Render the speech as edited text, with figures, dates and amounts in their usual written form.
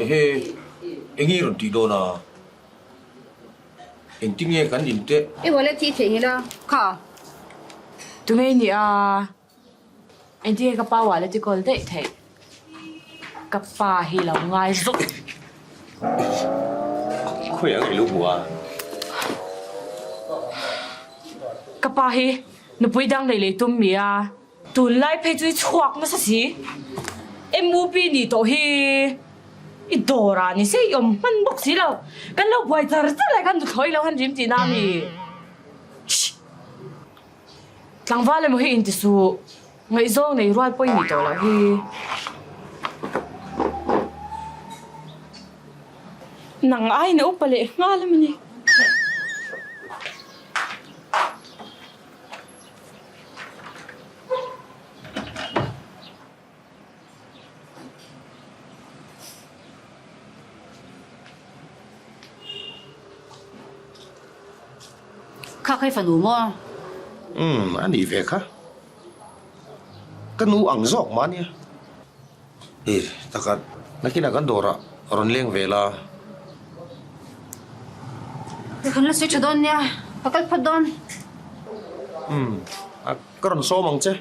Ehe, eng i rawn tih dawn a? Engtin nge kan in teh? I wallet hi i theihnghilh a, kha. Tunge i nih a? Engtin nge ka pa wallet i kawl daih theih? Ka pa hi lo ngai zawk. Khawi ang i lo hmu a? Ka pa hi nupui dang nei lei tum mi a? Tunlai phei chu i chhuak nasa si. MUP nih tawh hi i dawr ah ni se i awm hman bawk si lo. Kan lo buai char char lai khan nuthlawi lo han rim tihna a mi. Shh. Tlangval emaw hi inti suh. Ngaihzawng nei rual pawh i nih tawh loh hi. Nang aiin a upa leh nghal a mawni. Kha khai fanu maw? Umm, a nih ve kha. Ka nu ang zawk mah ania. Ih, taka nakinah kan dawrah rawn leng ve la. Ka kan la sawi tha dawn nia, ka kal phawt dawn. Umm, ka rawn sawm ang che.